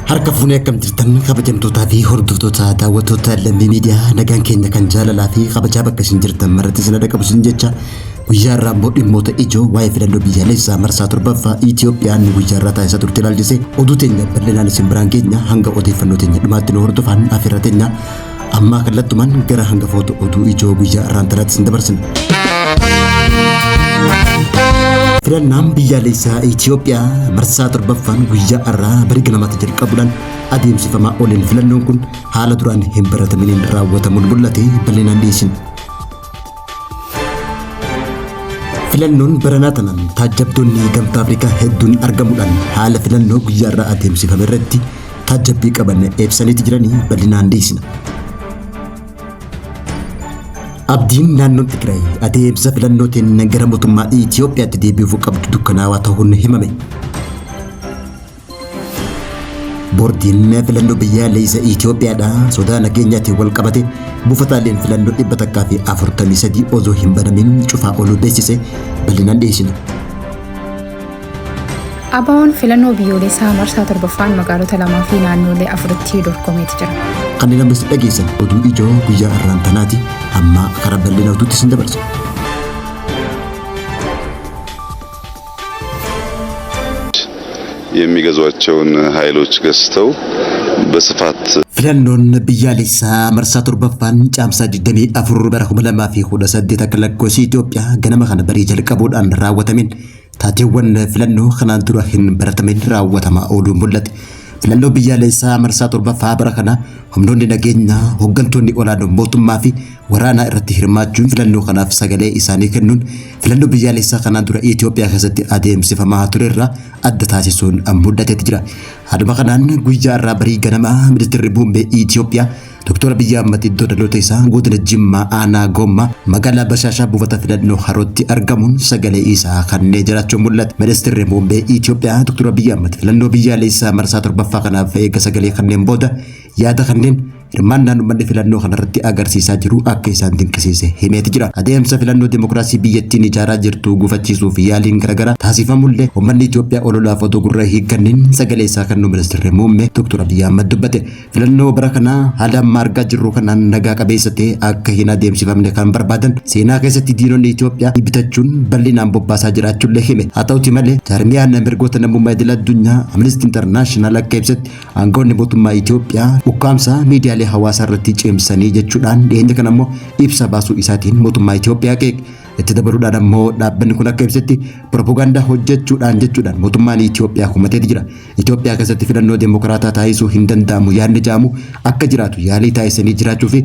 Harka fuunee akkam jirtan kabajamtootaa fi hordoftoota daawwattoota lammii miidiyaa nagaan keenya kan jaalalaa fi kabajaa bakka isin jirtan maratti isin dhaqqabu isin jecha guyyaa irraa immoo dhimmoota ijoo waa'ee filannoo biyyaalessaa marsaa torbaffaa Itoophiyaan guyyaa irraa taasisaa turte ilaalchise oduu teenya bal'inaan isin biraan geenya hanga odeeffannoo teenya dhumaatti nu hordofaan afeerra teenya ammaa kallattumaan gara hangafoota oduu ijoo guyyaa irraan tanaatti isin dabarsina. Filannaan biyyaalessaa Itoophiyaa marsaa torbaffaan guyyaa har'aa barii ganamaatti jalqabuudhaan adeemsifamaa ooleen filannoon kun haala duraan hin barataminiin raawwatamuun mul'ate bal'inaan dhiyeessina. Filannoon baranaa tanaan taajjabdoonni gamtaa Afrikaa hedduun argamuudhaan haala filannoo guyyaa irraa adeemsifame irratti taajjabbii qaban ibsaniiti jiranii bal'inaan dhiyeessina. Abdiin naannoon Tigraay adeemsa filannootiin gara mootummaa Itoophiyaatti deebi'uuf qabdu dukkanaawaa ta'uun himame. Boordiin filannoo biyyaalessa Itoophiyaadha sodaa nageenyaatiin wal qabate buufataaleen filannoo 143 osoo hin banamin cufaa ooluu beeksise bal'inaan dhiyeessina. ABO'n filannoo biyyoolessaa marsaa torbaffaan magaalota lamaa fi naannolee afuritti dorgomeeti jira. Kanneen ammas dhageessan oduu ijoo guyyaa har'aan tanaati amma karaa bal'ina oduutti isin dabarsa. የሚገዟቸውን ኃይሎች ገዝተው በስፋት Filannoon biyyaalessaa marsaa torbaffaan caamsaa 24 bara 2018 akka lakkoofsa Itoophiyaa ganama kana barii jalqabuudhaan raawwatameen taateewwan filannoo kanaan dura hin baratamin raawwatamaa ooluun mul'ate. Filannoo biyyaalessaa marsaa torbaffaa bara kana humnoonni nageenyaa hooggantoonni olaanoo mootummaa fi waraanaa irratti hirmaachuun filannoo kanaaf sagalee isaanii kennuun filannoo biyyaalessaa kanaan dura Itoophiyaa keessatti adeemsifamaa turerraa adda taasisuun mul'ateeti jira. Haaluma kanaan guyyaa irraa barii ganamaa ministeerri muummee Itoophiyaa Dr. Abiyyi Ahmad iddoo dhaloota isaa godina Jimmaa aanaa Goommaa magaalaa Bashaashaa buufata filannoo Harootti argamuun sagalee isaa kennee jiraachuun mul'ate. Ministeerri muummee Itoophiyaa Dr. Abiyyi Ahmad filannoo biyyaalessaa marsaa torbaffaa kanaaf eega sagalee kanneen booda yaada kanneen hirmaannaan uummanni filannoo kanarratti agarsiisaa jiru akka isaan dinqisiise himeeti jira. Adeemsa filannoo dimokiraasii biyyattiin ijaaraa jirtu gufachiisuuf yaaliin garaagaraa taasifamullee uummanni Itoophiyaa ololaaf otoo gurra hiikkanniin sagalee isaa kennuu ministeerri muummee Dr. Abiyyi Ahmad dubbate. Filannoo bara kanaa haala amma argaa jirru kanaan nagaa qabeessa ta'e akka hin adeemsifamne kan barbaadan seenaa keessatti diinonni Itoophiyaa bitachuun bal'inaan bobbaasaa jiraachuullee hime. Haa ta'uti malee jaarmiyaan mirgoota namummaa idil addunyaa Amnesty International akka ibsetti aangawoonni mootummaa Itoophiyaa ukkaamsa miidiyaalee hawaasaa irratti cimsanii jechuudhaan dhiyeenya kana immoo ibsa baasuu isaatiin mootummaa Itoophiyaa qeeqe. Itti dabaluudhaan ammoo dhaabbanni kun akka ibsetti propagaandaa hojjechuudhaan jechuudhaan mootummaan Itoophiyaa kumateeti jira. Itoophiyaa keessatti filannoo dimokiraataa taasisuu hin danda'amu yaadni jaamu akka jiraatu yaalii taasisanii jiraachuu fi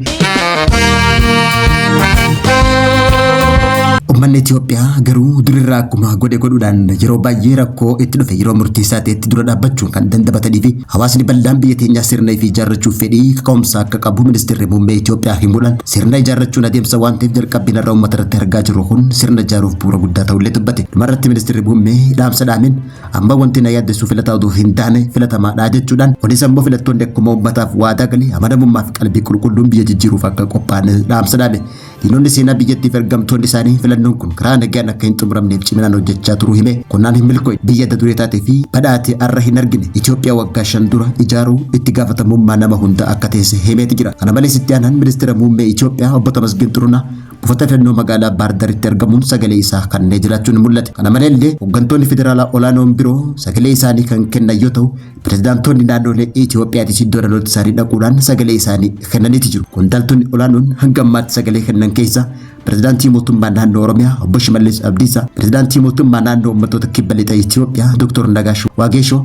Uummanni Itoophiyaa garuu durirraa akkuma godhe godhuudhaan yeroo baay'ee rakkoo itti dhufe yeroo murteessaa ta'etti dura dhaabbachuun kan dandamatanii fi hawaasni bal'aan biyya teenyaa sirna fi ijaarrachuuf fedhii kaka'umsa akka qabu ministeerri muummee Itoophiyaa himuudhaan sirna ijaarrachuun adeemsa waan ta'eef jalqabbiin irra uummata irratti argaa jirru kun sirna ijaaruuf bu'uura guddaa ta'ullee dubbate. Dhumarratti ministeerri muummee dhaamsa dhaameen amma wanti na yaaddessu filataa oduu hin taane filatamaadha jechuudhaan kunis ammoo filattoonni akkuma uummataaf waadaa galee amanamummaa fi qalbii qulqulluun biyya jijjiiruuf akka qophaa'an dhaamsa dhaame. Diinonni seenaa biyyattiif ergamtoonni isaanii filannoon kun karaa nagaan akka hin xumuramneef ciminaan hojjechaa turuu hime. Qonnaan hin milkoo'e biyya adda duree taatee fi badhaate har'a hin argine Itoophiyaa waggaa 5 dura ijaaruu itti gaafatamummaa nama hunda akka teesse himeeti jira. Kana malees itti aanaan ministeera muummee Itoophiyaa obbo Tamasgeen Xurunaa buufata filannoo magaalaa Baardaritti argamuun sagalee isaa kennee jiraachuun mul'ate. Kana maleellee hooggantoonni federaalaa olaanoon biroo sagalee isaanii kan kennan yoo ta'u pirezidaantoonni naannolee Itoophiyaatis iddoo dhaloota isaanii dhaquudhaan sagalee isaanii kennaniiti jiru. Qondaaltonni olaanoon hanga ammaatti sagalee kennan keessaa pirezidaantii mootummaa naannoo Oromiyaa obbo Shimallis Abdiisaa, pirezidaantii mootummaa naannoo uummattoota kibba lixa Itoophiyaa Dr. Nagaash Waageeshoo,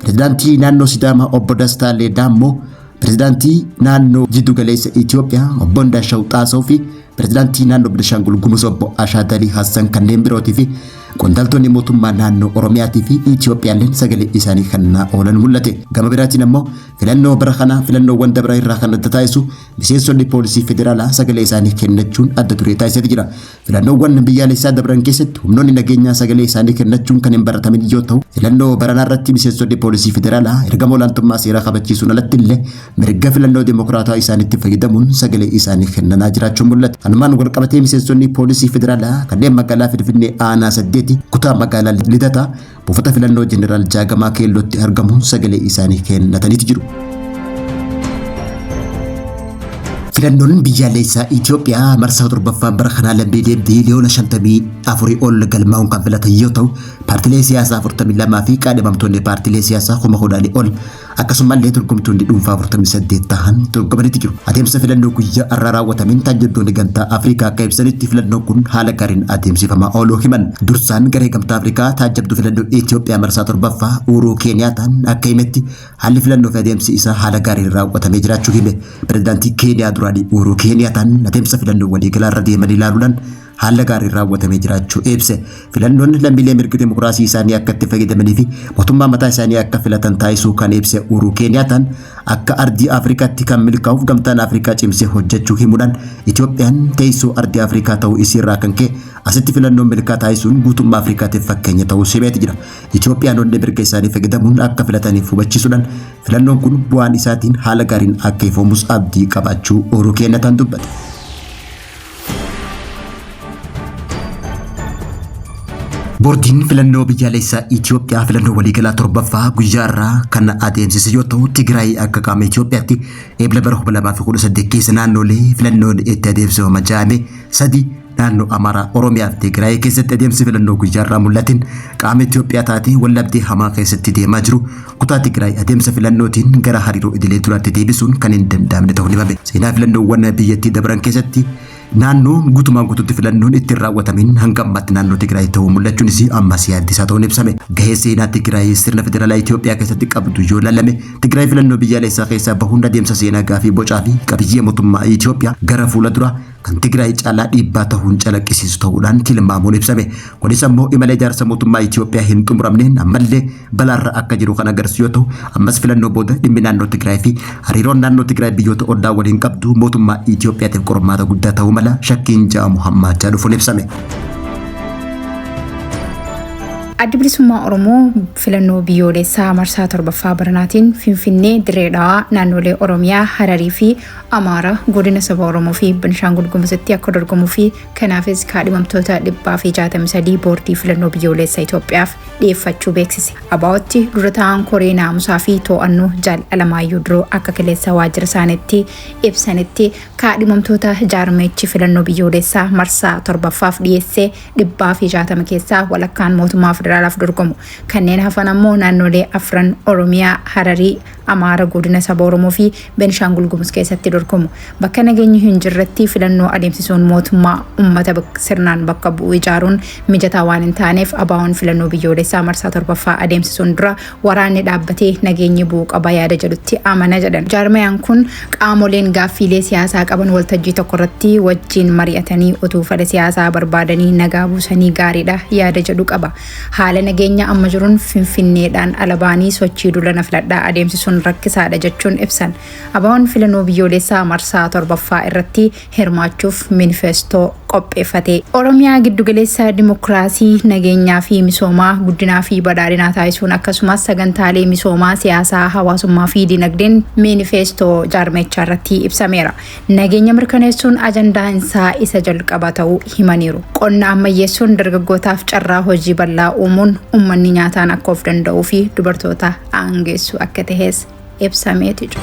pirezidaantii naannoo Sidaamaa obbo Dastaa Leedaammoo, pirezidaantii naannoo jiddu galeessa Itoophiyaa obbo Ndaashaw Xaasoo fi pirezidaantii naannoo Benishaangul Gumuz obbo Ashaadalii Hassan kanneen birootii fi qondaaltonni mootummaa naannoo Oromiyaatii fi Itoophiyaalleen sagalee isaanii kennaa oolan mul'ate. Gama biraatiin ammoo filannoo bara kanaa filannoowwan dabra irraa kan adda taasisu miseensonni poolisii federaalaa sagalee isaanii kennachuun adda duree taasiseeti jira. Filannoowwan biyyaalessaa dabran keessatti humnoonni nageenyaa sagalee isaanii kennachuun kan hin baratamin yoo ta'u filannoo baranaa irratti miseensonni poolisii federaalaa ergama olaantummaa seeraa kabachiisuun alatti illee mirga filannoo dimokiraataa isaaniitti fayyadamuun sagalee isaanii kennaa jiraachuun mul'ate. Kanumaan walqabatee miseensonni poolisii federaalaa kanneen magaalaa Finfinnee aanaa 8 8 kutaa magaalaa Lidataa buufata filannoo Jeneraal Jaagamaa Keellootti argamuun sagalee isaanii kennataniitu jiru. Filannoon biyyaalessaa Itoophiyaa marsaa torbaffaan bara kanaa lammiilee biiliyoona 54 ol galmaa'uun kan filatan yoo ta'u, paartilee siyaasaa 42 fi qaadhimamtoonni paartilee siyaasaa 10,000 ol akkasumallee dorgomtoonni dhuunfaa 48 ta'an dorgomaniitu jiru. Adeemsa filannoo guyyaa har'aa raawwatameen taajjabdoonni Gamtaa Afrikaa akka ibsanitti filannoon kun haala gaariin adeemsifamaa ooluu himan. Dursaan garee Gamtaa Afrikaa taajjabduu filannoo Itoophiyaa marsaa torbaffaa Uuruu Keeniyaataan akka himetti haalli filannoo fi adeemsi isaa haala gaariin raawwatamee jiraachuu hime. Pirezidaantii Keeniyaa duraanii Uuruu Keeniyaataan adeemsa filannoo waliigalaa irra deemanii ilaaluudhaan haala gaariin raawwatamee jiraachuu ibse. Filannoon lammiilee mirga dimokiraasii isaanii akka itti fayyadamanii fi mootummaa mataa isaanii akka filatan taasisuu kan ibse Uuruu Keeniyaataan akka ardii Afrikaatti kan milkaa'uuf Gamtaan Afrikaa cimsee hojjechuu himuudhaan Itoophiyaan teessoo ardii Afrikaa ta'uu isiirraa kan ka'e asitti filannoon milkaa taasisuun guutummaa Afrikaatiif fakkeenya ta'uu himeeti jira. Itoophiyaanonni mirga isaanii fayyadamuun akka filataniif hubachiisuudhaan filannoon kun bu'aan isaatiin haala gaariin akka ifoomus abdii qabaachuu Uuruu Keeniyaataan dubbate. Boordiin filannoo biyyaalessaa Itoophiyaa filannoo waliigalaa torbaffaa guyyaa irraa kan adeemsise yoo ta'u, Tigraay akka qaama Itoophiyaatti eebla bara 2018 keessa naannolee filannoon itti adeemsifama jedhame sadi naannoo Amaaraa, Oromiyaa fi Tigraay keessatti adeemsi filannoo guyyaa irraa mul'ateen qaama Itoophiyaa taatee wallabdee hamaa keessatti deemaa jiru kutaa Tigraay adeemsa filannootiin gara hariiroo idilee duraatti deebisuun kan hin danda'amne ta'uu himame. Seenaa filannoowwan biyyattii dabran keessatti naannoo guutumaan guutuutti filannoon ittiin raawwatamin hanga ammaatti naannoo Tigraay ta'uu mul'achuunis ammas yaaddisaa ta'uun ibsame. Gahee seenaa Tigraay sirna federaalaa Itoophiyaa keessatti qabdu yoo ilaalame Tigraay filannoo biyyaalessaa keessaa bahuun adeemsa seenaa gaafii bocaa fi qabiyyee mootummaa Itoophiyaa gara fuula duraa kan Tigraay caalaa dhiibbaa ta'uun calaqqisiisu ta'uudhaan tilmaamuun ibsame. Kunis ammoo imala ijaarsa mootummaa Itoophiyaa hin xumuramneen ammallee balaarra akka jiru kan agarsiisu yoo ta'u, ammas filannoo booda dhimmi naannoo Tigraay fi hariiroon naannoo Tigraay biyyoota ollaa waliin qabdu mootummaa Itoophiyaatiif qormaata guddaa ta'uu mala shakkiin ja'amu hammaachaa dhufuun ibsame. Addi Bilisummaa Oromoo filannoo biyyoolessaa marsaa torbaffaa baranaatiin Finfinnee, Dirree Dhawaa, naannolee Oromiyaa, Hararii fi Amaara, godina saba Oromoo fi Benishaangul Gumuzitti akka dorgomuu fi kanaafis kaadhimamtoota 163 boordii filannoo biyyoolessa Itoophiyaaf dhiyeeffachuu beeksise. ABO'tti dura taa'aan koree naamusaa fi to'annoo Jaal Alamaayyoo Diroo akka kaleessa waajjira isaaniitti ibsanitti kaadhimamtoota jaarmeechi filannoo biyyoolessaa marsaa torbaffaaf dhiyeesse 160 keessaa walakkaan mootummaa federaalaaf dorgomu. Kanneen hafan ammoo naannolee afran Oromiyaa, Hararii, Amaara, godina saba Oromoo fi Benishaangul Gumuz keessatti dorgomu. Bakka nageenyi hin jirretti filannoo adeemsisuun mootummaa uummata sirnaan bakka bu'u ijaaruun mijataa waan hin taaneef ABO'n filannoo biyyoolessaa marsaa torbaffaa adeemsisuun dura waraanni dhaabbatee nageenyi bu'uu qaba yaada jedhutti amana jedhan. Jaarmayaan kun qaamoleen gaaffiilee siyaasaa qaban waltajjii tokko irratti wajjin mari'atanii utuu fala siyaasaa barbaadanii nagaa buusanii gaariidha yaada jedhu qaba. Haala nageenya amma jiruun Finfinneedhaan alabaanii sochii duula na filadhaa adeemsisuun rakkisaadha jechuun ibsan. ABO'n filannoo biyyoolessaa marsaa torbaffaa irratti hirmaachuuf minifeestoo qopheeffate. Oromiyaa giddugaleessa dimokiraasii, nageenyaa fi misoomaa, guddinaa fi badhaadhinaa taasisuun akkasumas sagantaalee misoomaa, siyaasaa, hawaasummaa fi dinagdeen minifeestoo jaarmechaa irratti ibsameera. Nageenya mirkaneessuun ajandaan isaa isa jalqaba ta'uu himaniiru. Qonna ammayyeessuun dargaggootaaf carraa hojii bal'aa uumuun uummanni nyaataan akka of danda'uu fi dubartoota aangeessuu akka tahes ibsameeti jira.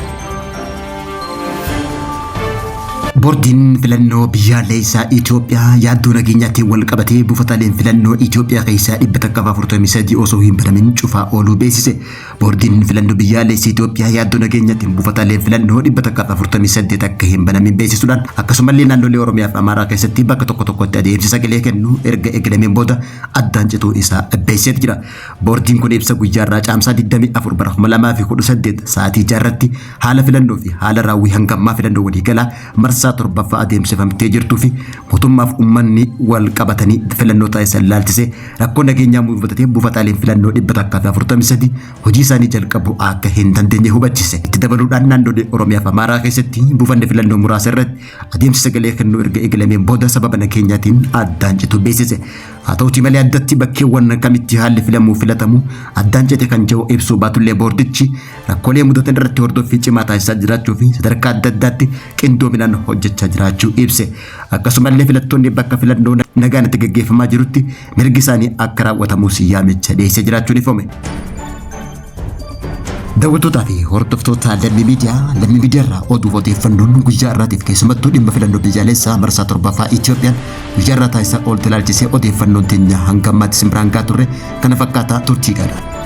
Boordiin filannoo biyyaalessaa Itoophiyaa yaaddoo nageenyaatiin wal qabatee buufataaleen filannoo Itoophiyaa keessaa 143 osoo hin banamin cufaa ooluu beeksise. Boordiin filannoo biyyaalessaa Itoophiyaa yaaddoo nageenyaatiin buufataaleen filannoo 148 akka hin banamin beeksisuudhaan akkasumallee naannolee Oromiyaa fi Amaaraa keessatti bakka tokko tokkotti adeemsi sagalee kennuu erga eegalameen booda addaan cituu isaa beeksiseeti jira. Boordiin kun ibsa guyyaa irraa caamsaa 24 bara 2018 sa'aatii 6 irratti haala filannoo fi haala raawwii hangammaa filannoo waliigalaa marsaa torbaffaa adeemsifamtee jirtuu fi mootummaaf uummanni wal qabatanii filannoo taasisan laalchisee rakkoo nageenyaa mudatee buufataaleen filannoo 143 hojii isaanii jalqabuu akka hin dandeenye hubachise. Itti dabaluudhaan naannolee Oromiyaa fi Amaaraa keessatti buufanni filannoo muraasa irratti adeemsi sagalee kennuu erga eegalameen booda sababa nageenyaatiin addaan cituu beeksise. Haa ta'utii malee addatti bakkeewwan kamitti haalli filamuu filatamu addaan cite kan jiru ibsuu baatullee boordichi rakkoolee mudatan irratti hordoffii cimaa taasisaa jiraachuu fi sadarkaa adda addaatti qindoominaan hojjechaa hojjechaa jiraachuu ibse. Akkasumallee filattoonni bakka filannoo nagaan itti gaggeeffamaa jirutti mirgi isaanii akka raawwatamus yaamicha dhiyeessee jiraachuun ifoome. Daawwattootaa fi hordoftoota Lammii Miidiyaa, Lammii Miidiyaa irraa oduuf odeeffannoon guyyaa irraatiif keessumattuu dhimma filannoo biyyaalessaa marsaa torbaffaa Itoophiyaan guyyaa irraa taasisaa oolte ilaalchisee odeeffannoon teenya hanga ammaatti isin biraan gahaa turre kana fakkaataa turtii gaarii.